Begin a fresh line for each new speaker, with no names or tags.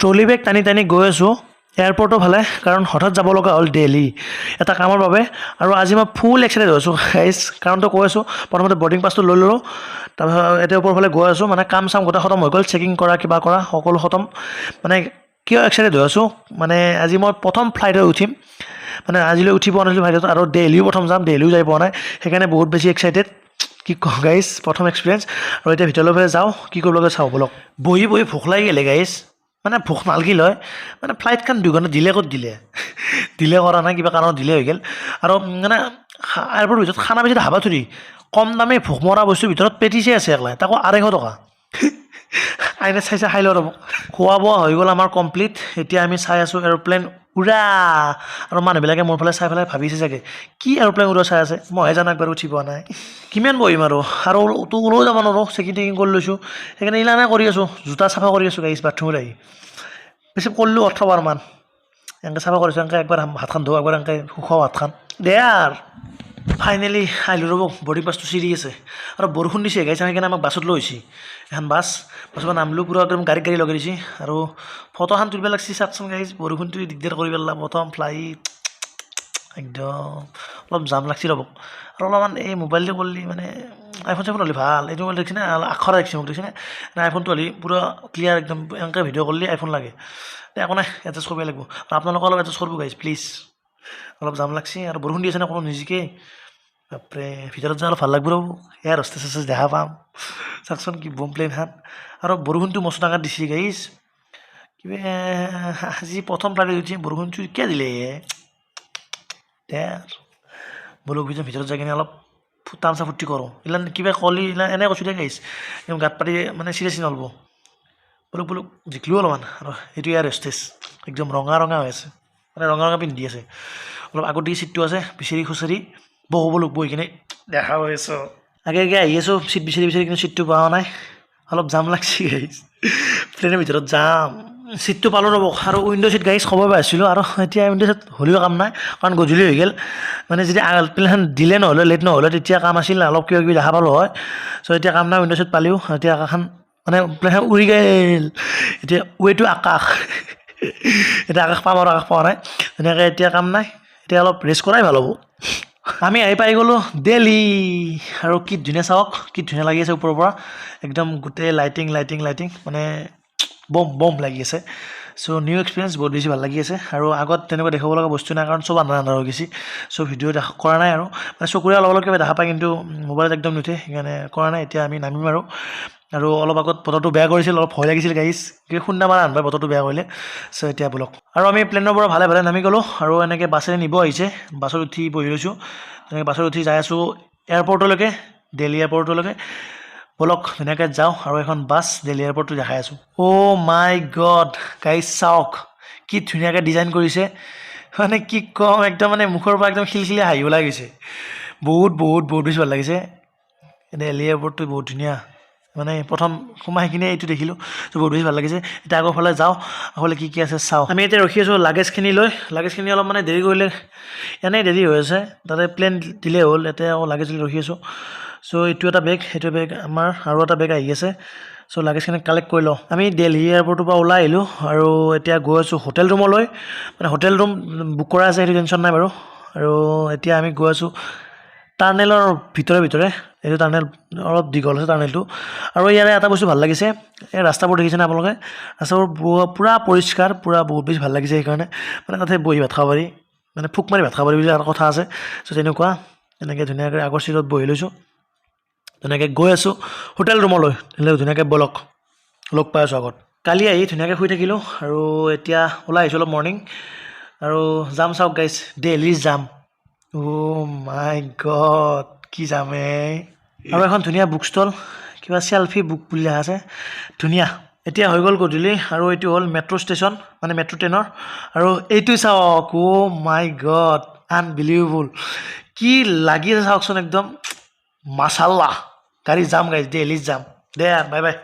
Trolley বেগ টানি টানি গৈ আছোঁ এয়াৰপৰ্টৰ ফালে, কাৰণ হঠাৎ যাব লগা হ'ল দেলহি এটা কামৰ বাবে। আৰু আজি মই ফুল এক্সাইটেড হৈছোঁ গাইজ। কাৰণটো কৈ আছোঁ। প্ৰথমতে বৰ্ডিং পাছটো লৈ ল'লোঁ, তাৰপিছত এতিয়া ওপৰ ফালে গৈ আছোঁ। মানে কাম চাম গোটেই খতম হৈ গ'ল, চেকিং কৰা, কিবা কৰা সকলো খতম। মানে কিয় এক্সাইটেড হৈ আছোঁ? মানে আজি মই প্ৰথম ফ্লাইটত উঠিম। মানে আজিলৈ উঠি পোৱা নাছিলোঁ ফ্লাইটত আৰু দেলহিও প্ৰথম যাম, দেলহিও যাই পোৱা নাই। সেইকাৰণে বহুত বেছি এক্সাইটেড। কি কওঁ গাইজ, প্ৰথম এক্সপিৰিয়েঞ্চ। আৰু এতিয়া ভিতৰলৈ ফালে যাওঁ, কি কৰিব লাগে চাওঁ ব'লক। বহি বহি ভোক লাগি গ'লে গাইজ। মানে ভোক নালগিল হয়, মানে ফ্লাইটখন 2 ঘণ্টা ডিলে ক'ত দিলে, ডিলে কৰা নাই, কিবা কাৰণত ডিলে হৈ গ'ল। আৰু মানে এয়াৰপৰ্টৰ ভিতৰত খানা বেছি হাবাথুৰি, কম দামী ভোক মৰা বস্তুৰ ভিতৰত পেটিছে আছে একলাই, তাকো 250 টকা। আইনাত চাই চাই খাই লওঁ ৰ'ব। খোৱা বোৱা হৈ গ'ল আমাৰ কমপ্লিট। এতিয়া আমি চাই আছোঁ এৰ'প্লেন উৰা। আৰু মানুহবিলাকে মোৰ ফালে চাই পেলাই ভাবিছে চাগে, কি এৰ'প্লেন উৰা চাই আছে? মইহে জানো, একবাৰ উঠি পোৱা নাই। কিমান বহিম আৰু? আৰু তো ওলাইও যাব নোৱাৰোঁ, চেকিং টেকিং কৰি লৈছোঁ। সেইকাৰণে ইলানে কৰি আছোঁ, জোতা চাফা কৰি আছোঁ গাইজ। বাথৰুমত আহি বেছি কৰিলোঁ 18 বাৰমান এনেকৈ চাফা কৰিছোঁ। এনেকৈ একবাৰ হাতখন ধোওঁ, একবাৰ এনেকৈ শুকাওঁ হাতখন। দে আৰু ফাইনেলি আহিলোঁ ৰ'ব। বৰ্ডিং পাছটো চিৰি আছে আৰু বৰষুণ দিছে গাইজ, সেইকাৰণে আমাক বাছত লৈ আহিছে। এখন বাছ, বাছৰ পৰা নামলোঁ, পূৰা একদম গাড়ী গাড়ী লগাই দিছে আৰু ফটোখন তুলিব লাগছি। চাওকচোন গাইজ, বৰষুণটো দিগদাৰ কৰি পেলালা। প্ৰথম ফ্লাইট, একদম অলপ জাম লাগছি ৰ'ব। আৰু অলপমান এই মোবাইলটো কৰিলে, মানে আইফোন চাইফোন হ'লে ভাল। এইটো মোবাইল দেখিছেনে, আখৰ আহিছে মোক, দেখিছেনে? আইফোনটো হ'লে পূৰা ক্লিয়াৰ একদম। এনেকৈ ভিডিঅ' কৰিলে আইফোন লাগে। একো নাই, এডজাষ্ট কৰিব লাগিব। আৰু আপোনালোকে অলপ এডজাষ্ট কৰিব গাইজ, প্লিজ। অলপ জাম লাগছি আৰু বৰষুণ দি আছে ন, কোনো নিজিকে। বাপৰে, ভিতৰত যাই অলপ ভাল লাগব ৰ'ব। এয়াৰ হোষ্টেচ চেষ্টেচ দেখা পাম। চাওকচোন কি বম প্লেনখন। আৰু বৰষুণটো মস্ত ডাঙৰ দিছে গাইজ। কিবা আজি প্ৰথম ফ্লাইটত উঠি বৰষুণটো কিয় দিলে দে। ব'লক, ভিতৰত যাই কিনে অলপ তামচা ফূৰ্তি কৰোঁ। ইলান কিবা কলি ইলা এনে কৈছোঁ দে গাইজ, একদম গাত পাতি মানে চিৰিয়াছলি নল'ব। ব'লক ব'লক, জিকিলোঁ অলপমান। আৰু সেইটো এয়াৰ হোষ্টেচ একদম ৰঙা ৰঙা হৈ আছে, মানে ৰঙা ৰঙা পিন্ধি আছে। অলপ আগত দি চিটটো আছে, বিচাৰি খুচৰি বহো ব'লক। বহি কিনে দেখা হৈ আছোঁ। আগে আগে আহি আছোঁ চিট বিচাৰি বিচাৰি, কিন্তু চিটটো পোৱা নাই। অলপ জাম লাগছি গাইজ, প্লেনৰ ভিতৰত জাম। চিটটো পালোঁ ৰ'ব। আৰু উইণ্ড' চিট গাইজ, ক'ব পাইছিলোঁ। আৰু এতিয়া উইণ্ড' চিট হ'লেও কাম নাই, কাৰণ গধূলি হৈ গ'ল। মানে যদি প্লেনখন ডিলে নহ'লে, লেট নহ'লে, তেতিয়া কাম আছিল, অলপ কিবা কিবি দেখা পালোঁ হয়। চ' এতিয়া কাম নাই উইণ্ড' চিট পালেও। এতিয়া আকাশখন, মানে প্লেনখন উৰি গ'ল, এতিয়া ৱেটো আকাশ। এতিয়া আকাশ পাম আৰু আকাশ পোৱা নাই তেনেকৈ। এতিয়া কাম নাই, এতিয়া অলপ ৰেষ্ট কৰাই ভাল হ'ব। আমি আহি পাই গ'লোঁ দেলহি। আৰু কি ধুনীয়া চাওক, কি ধুনীয়া লাগি আছে ওপৰৰ পৰা। একদম গোটেই লাইটিং লাইটিং লাইটিং, মানে বম বম লাগি আছে। চ' নিউ এক্সপিৰিয়েঞ্চ, বহুত বেছি ভাল লাগি আছে। আৰু আগত তেনেকুৱা দেখাব লগা বস্তু নাই, কাৰণ চব আন্ধাৰ আন্ধাৰ হৈ গৈছে। চ' ভিডিঅ' দেখা কৰা নাই। আৰু মানে চকুৰে অলপ অলপ কিবা দেখা পায়, কিন্তু মোবাইলত একদম নুঠে, সেইকাৰণে কৰা নাই। এতিয়া আমি নামিম আৰু। আৰু অলপ আগত বতৰটো বেয়া কৰিছিল, অলপ ভয় লাগিছিল গাইজ, কিবা খুন্দা মাৰা আনবাই বতৰটো বেয়া কৰিলে। চ' এতিয়া ব'লক। আৰু আমি প্লেনৰ পৰা ভালে ভালে নামি গ'লোঁ আৰু এনেকৈ বাছেৰে নিব আহিছে। বাছত উঠি বহি লৈছোঁ। তেনেকৈ বাছত উঠি যাই আছোঁ এয়াৰপৰ্টলৈকে, দেলহি এয়াৰপৰ্টলৈকে। ব'লক, ধুনীয়াকৈ যাওঁ। আৰু এখন বাছ, দেলহি এয়াৰপৰ্টটো দেখাই আছোঁ। অ' মাই গড গাইজ, চাওক কি ধুনীয়াকৈ ডিজাইন কৰিছে। মানে কি ক'ম, একদম মানে মুখৰ পৰা একদম খিলখিলীয়া হাঁহি ওলাই গৈছে। বহুত বহুত বহুত বেছি ভাল লাগিছে। দেলহি এয়াৰপৰ্টটো বহুত ধুনীয়া। মানে প্ৰথম সোমাই কিনে এইটো দেখিলোঁ, ত' বহুত বেছি ভাল লাগিছে। এতিয়া আগৰ ফালে যাওঁ, আগফালে কি কি আছে চাওঁ। আমি এতিয়া ৰখি আছোঁ লাগেজখিনি লৈ। লাগেজখিনি অলপ মানে দেৰি কৰিলে, এনেই দেৰি হৈ আছে, তাতে প্লেন ডিলে হ'ল। এতিয়া আকৌ লাগেজ লৈ ৰখি আছোঁ। চ' এইটো এটা বেগ, সেইটো বেগ আমাৰ, আৰু এটা বেগ আহি আছে। চ' লাগেজখিনি কালেক্ট কৰি লওঁ। আমি দেলহি এয়াৰপৰ্টৰ পৰা ওলাই আহিলোঁ আৰু এতিয়া গৈ আছোঁ হোটেল ৰুমলৈ। মানে হোটেল ৰুম বুক কৰা আছে, সেইটো টেনশ্যন নাই বাৰু। আৰু এতিয়া আমি গৈ আছোঁ টাৰ্নেলৰ ভিতৰে ভিতৰে। এইটো টাৰ্নেল অলপ দীঘল আছে টাৰ্নেলটো। আৰু ইয়াৰে এটা বস্তু ভাল লাগিছে, এই ৰাস্তাবোৰ দেখিছেনে আপোনালোকে? ৰাস্তাবোৰ পূৰা পৰিষ্কাৰ, পূৰা বহুত বেছি ভাল লাগিছে। সেইকাৰণে মানে তাতে বহি ভাত খাব পাৰি, মানে ফুক মাৰি ভাত খাব পাৰি বুলি এটা কথা আছে। চ' তেনেকুৱা এনেকৈ ধুনীয়াকৈ আগৰ চিটত বহি লৈছোঁ, ধুনীয়াকৈ গৈ আছোঁ হোটেল ৰুমলৈ। তেনেহ'লে ধুনীয়াকৈ ব'লক, লগ পাই আছোঁ আগত। কালি আহি ধুনীয়াকৈ শুই থাকিলোঁ আৰু এতিয়া ওলাই আহিছোঁ অলপ মৰ্ণিং আৰু যাম। চাওক গাইজ, দেলহি যাম। অ' মাই গড, কি যাম এই! আৰু এখন ধুনীয়া বুক ষ্টল, কিবা চেলফি বুক বুলি লিখা আছে, ধুনীয়া। এতিয়া হৈ গ'ল গধূলি। আৰু এইটো হ'ল মেট্ৰ' ষ্টেচন, মানে মেট্ৰ' ট্ৰেইনৰ। আৰু এইটো চাওক, অ' মাই গড, আনবিলিভেবল, কি লাগি আছে চাওকচোন, একদম মাছাল্লাহ। গাড়ী যাম গাইজ, দেলহিত যাম। দে, বাই বাই।